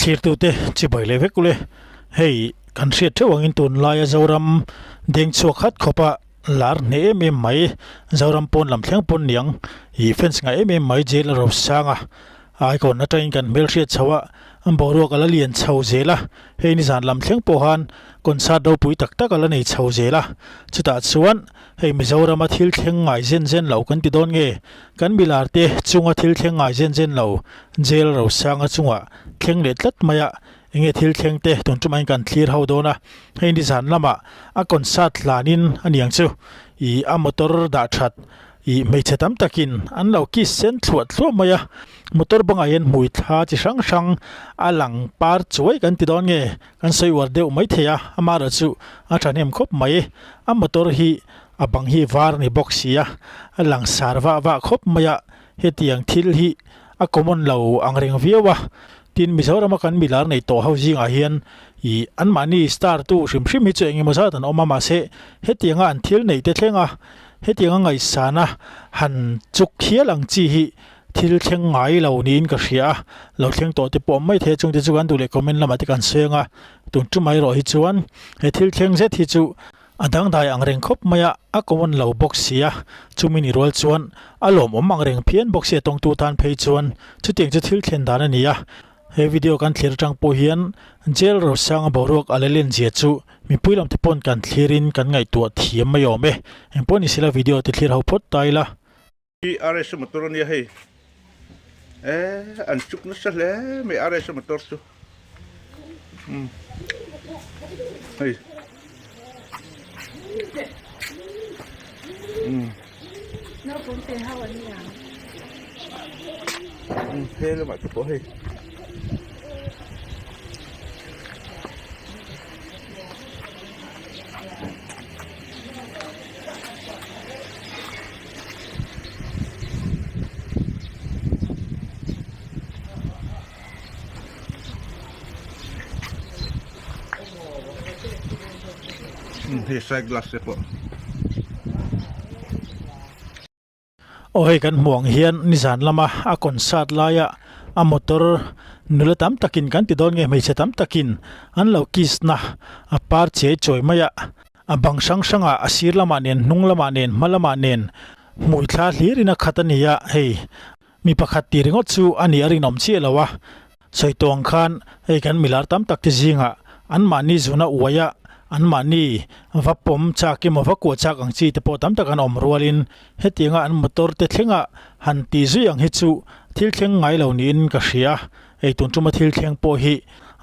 Thlirtute chibai leh vek ule. Hei kan hriat theuh angin tunlaia Zoram deng chhuak khat khawpa lar hneh em em mai, Zoram pawn lam thleng pawn niang ih fans ngah em em mai jail a ro sang a, icon atangin kan hmelhriat chho a, boruak a la lian chho zel a, hei nizan lam thleng pawh khan concert ropui tak tak a la nei chho zel a, chutah chuan hei Mizorama thil thleng ngai zen zen lo kan ti dawn nge? Kan milar te chunga thil thleng ngai zen zen lo jail Rosanga chungah thleng leh tlat mai a, enge thil thleng te tun tumah in kan thlir ho dawn a, hei nizan lamah a concert hlanin a niang chu ih a motor dah that ih hmeichhe tam takin an lo kiss sen thluah thluah mai a, motor bangah hian hmui thla chi hrang hrang a lang par chuai kan ti dawn nge kan sawi uar deuh mai thei a, amaherawhchu a thahnem khawp mai, a motor hi A bang hi var a ni bawk si a, a langsar vah vah khawp mai a, hetiang thil hi a common lo ang reng viau a, tin Mizorama kan milar nei tawh ho zingah hian ih anmahni star tu hrim hrim hi chu eng emaw zat an awm a, mahse hetianga an thil neih te thleng a, hetianga ngaihsana han chuk hial ang chi hi thil thleng ngai lo niin ka hria a, lo thleng tawh te pawh awm mai thei a, chungte chu kan duh leh comment lamah te kan sawi ang a, tun tumah erawh hi chuan he thil thleng zet hi chu A dangdai ang reng khawp mai a, a common lo bawk si a, chumi ni rual chuan a lawmawm ang reng phian bawk si a tawngtu tan phei chuan chutiang chu thil thlen dan a ni a. He video kan thlir atang pawh hian jail rosanga boruak a la len zia chu mipui lam te pawn kan thlirin kan ngaihtuah thiam mai awm e. Engpawh ni sela video ti thlir ho phawt ta ila. Hi RS motor ania hei eh an chuk nasa hle mai RS motor chu um hei um um he lamah te pawh hei. Hei side glass te pawh. Aw hei kan hmuh ang hian nizan lama a concert laia a motor nula tam takin kan ti dawn nge hmeichhe tam takin an lo kiss na a par chiai chawi mai a. A bang hrang hrangah a sir lamah nen hnung lamah nen hma lamah nen hmui thla hlirin a khat a ni a, hei mi pakhat tih ringawt chu a nih a rinawm chiah lo a, sawi tawh ang khan hei kan milar tam tak te zingah anmahni zuna uai a, anmahni va pawm chak emaw va kuah chak ang chi te pawh tam tak an awm rualin hetianga an motor te thlenga han tih zui ang hi chu thil thleng ngai lo niin ka hria. Hei tun tuma thil thleng pawh hi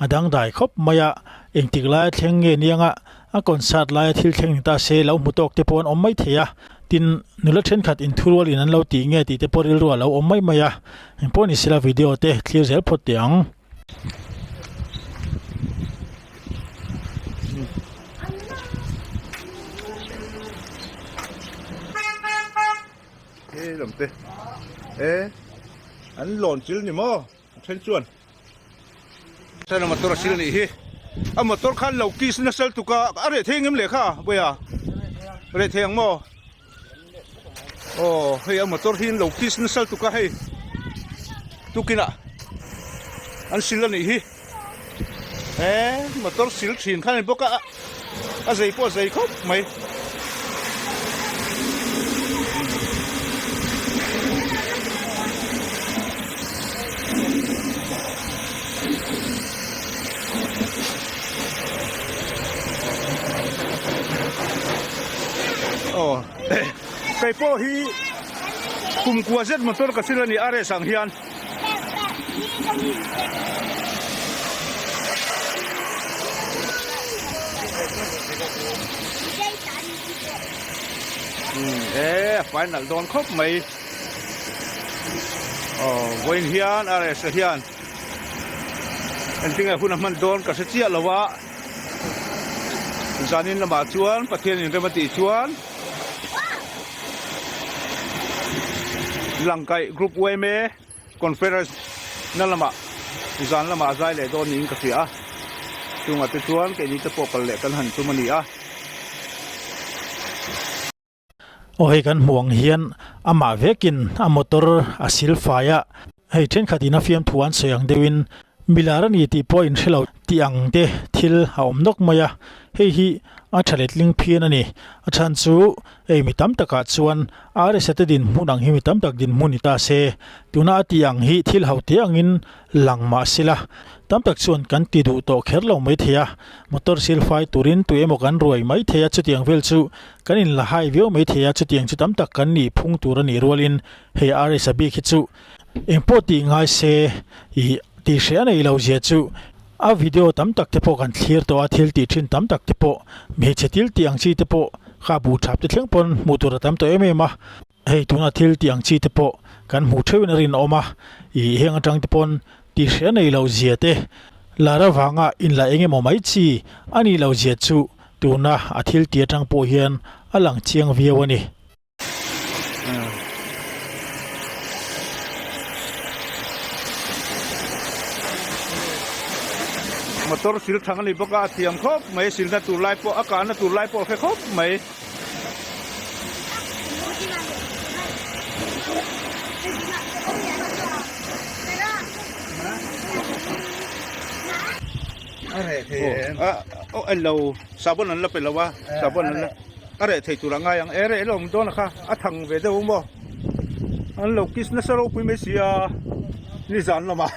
a dangdai khawp mai a, engtik laia thleng nge nianga a concert laia thil thleng ni ta se lo hmu tawk te pawh an awm mai thei a, tin nula thenkhat inthurual in an lo tih nge tih te pawh rilru a lo awm mai mai a, engpawh ni sela video te thlir zel phawt teh ang. He lam te e an lawn chil ni maw a then chuan chuan a motor a sil anih hi a motor khan lo kiss nasa lutuk a a reh thei ngem leh kha vawiha reh thei ang maw aw hei a motor hi an lo kiss nasa lutuk a hei tukinah an sil anih hi e motor sil thin khan a ni bawk a. A zei pawh a zei khawp mai. Aw kei pawh hi kum kua zet motor ka sil a ni RS ang hian. E final dawn khawp mai aw vawiin hian RS a hian engtinge hun a hman dawn ka hre chiah lo a zanin lamah chuan Pathian in rem a tih chuan Langkaih Group yma Conference na lamah zan lamah a zai leh dawn niin ka hria a, chungah te chuan keini te pawh kal leh kan han tum a ni a. Aw hei kan hmuh ang hian amah vekin a motor a sil fai a, hei thenkhatin a fiamthu an sawi ang deuhin. Milar a ni tih pawh a inhre lo tih ang te thil a awm nawk mai a, hei hi a tha letling phian a ni. A chhan chu hei mi tam takah chuan RSA te dinhmun ang hi mi tam tak dinhmun ni ta se, tuna a tih ang hi thil ho te angin lang mah sela tam tak chuan kan ti duh tawh kher lo mai thei a, motor sil fai turin tu emaw kan ruai mai thei a, chutiang vel chu kan inla hai viau mai thei a, chutiang chu tam tak kan nih phung tur a nih rualin hei RSA bik hi chu Engpawh tih ngai se ih tih hreh a neih lo zia chu a video tam tak te pawh kan thlir tawh a, thil tih thin tam tak te pawh hmeichhe thil tih ang chi te pawh kha buh thap te thleng pawn hmuh tur a tam tawh em em a, hei tuna thil tih ang chi te pawh kan hmuh theuhin a rinawm a, ih heng atang te pawn tih hreh a neih lo zia te lar avanga inla eng emaw mai chi a nih lo zia chu tuna a thil tih atang pawh hian a lang chiang viau a ni. Motor sil thang a ni bawk a, a thiam khawp mai, silna tur lai pawh a kahna tur lai pawh a hre khawp mai. Aw englo sahbawn an la pe lo a, sahbawn an la. A reh thei tur a ngai ang e reh lo awm dawn a kha a thang ve deuh maw an lo kiss nasa ropui mai sia nizan lamah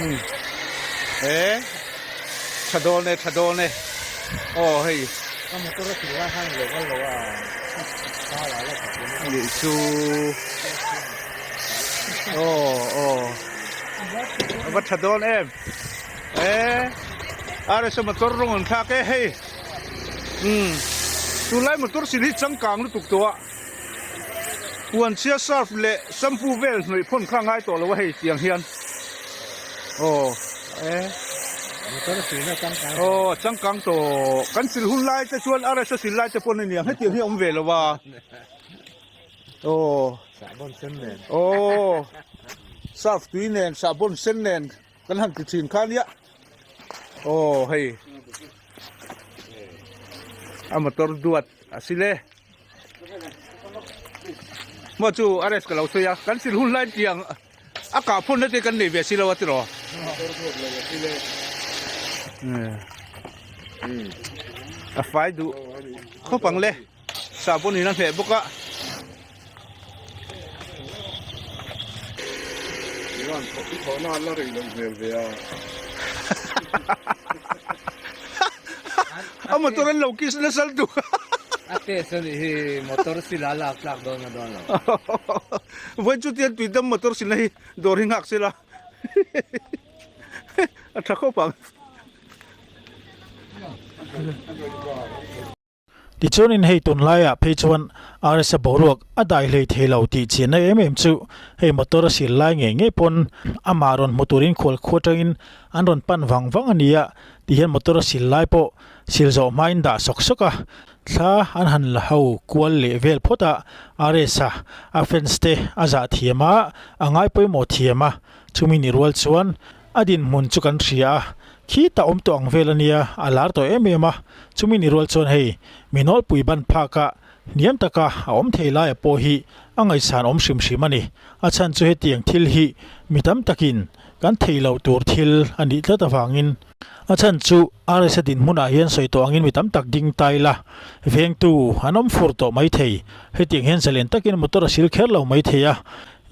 umm e tha dawn e tha dawn e aw hei nih chu aw aw a va tha dawn em. E RSA motor rawng an thlak e hei umm tunlai motor sil hi changkang lutuk tawh a puanchhia surf leh shampoo vel hnawih phawn kha a ngai tawh lo a hei tiang hian aw e aw changkang tawh kan sil hun lai te chuan RSA sil lai te pawn a niang hetiang hi a awm ve lo a aw aw surf tui nen sahbawn sen nen. Kan han ti thin kha nia. Aw hei. A motor duat a si le. Maw chu RS ka lo sawi a. Kan sil hun lai tiang a kah phun na te kan nei ve si lo a tiraw. A fai duh khawp ang le. Sahbawn in a hneh bawk a. A motor an lo kiss nasa lutuk. A test a nih hi motor sil a lak tlak dawn a dawn lo. Vawiin chu tian tuidam motor silna hi dawr hi nghak sela a tha khawp ang. Tichuanin hei tunlaiah phei chuan RSA boruak a dai hlei thei lo tih chianna em em chu hei motor a sil lai ngei ngei pawn amah rawn hmu turin khual khua atangin an rawn pan vang vang a ni a ti hian motor a sil lai pawh sil zawh hmain dah sawk sawk a, thla an han la ho kual leh vel phawt a, RSA a fans te a zah thiam a, a ngai pawimawh thiam a, chumi ni rual chuan A dinhmun chu kan hria a, khitah awm tawh ang vel a nia, a lar tawh em em a, chumi ni rual chuan hei mi nawlpui ban phaka hniam taka a awm thei laia pawh hi a ngaihsan awm hrim hrim a ni. A chhan chu hetiang thil hi mi tam takin kan theih loh tur thil a nih tlat avangin. A chhan chu RSA dinhmunah hian sawi tawh angin mi tam tak ding ta ila, vengtu an awm fur tawh mai thei. Hetiang hian zalen takin motor a sil kher lo mai thei a,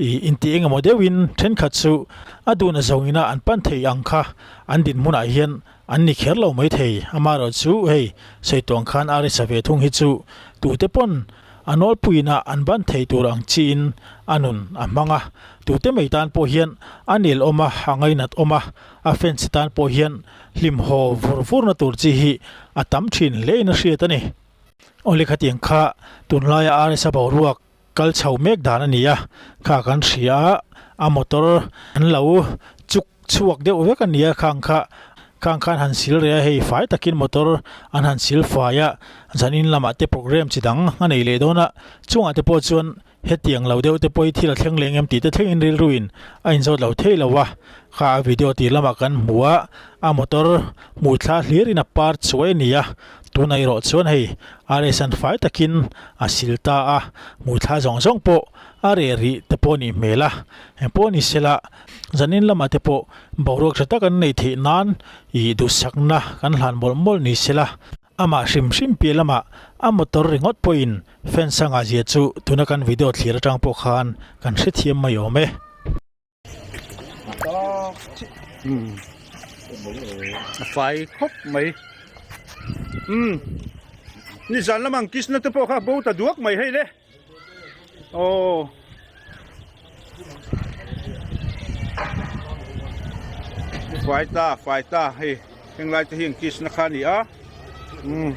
Ih inti eng emaw deuhin thenkhat chu a duhna zawngina an pan thei ang kha an dinhmunah hian an ni kher lo mai thei. Amaherawh chu hei sawi tuang khan a risa ve thung hi chu tute pawn a nawlpuiin a an ban thei tur ang chiin a nun a hmang a, tute mai tan pawh hian a nel awm a, a ngainat awm a, a fans tan pawh hian hlim haw vur vurna tur chi hi a tam thin hlein a hriat a ni. Awle khatiang kha tunlaia RSa boruak Kal chho mek dan a ni a, kha kan hria a, a motor an lo chuk chhuak deuh vek a ni a, khang kha khang khan han sil reh a, hei fai takin motor an han sil fai a, zanin lamah te programme chi dang a nei leh dawn a, chungah te pawh chuan hetiang lo deuh te pawh hi thil a thleng leh engem tih te thlengin rilruin a inzawt lo thei lo a, kha a video tih lamah kan hmu a, a motor hmuh thla hlirin a par chuai a ni a. Tuna erawh chuan hei RS an fai takin a sil ta a, hmuithla zawng zawng pawh A reh rih te pawh a nih hmel a, engpawh ni sela zanin lamah te pawh boruak tha tak an neih theih nan ih duhsakna kan hlan mawlh mawlh ni sela. Amah hrim hrim piah lamah a motor ringawt pawhin fans a ngahzia chu tuna kan video thlir atang pawh khan kan hrethiam mai awm e. A fai khawp mai umm nizan lamah ang kisna te pawh kha bo ta duak mai hei le aw fai ta fai ta hei henglai te hi ang kisna kha a ni a umm.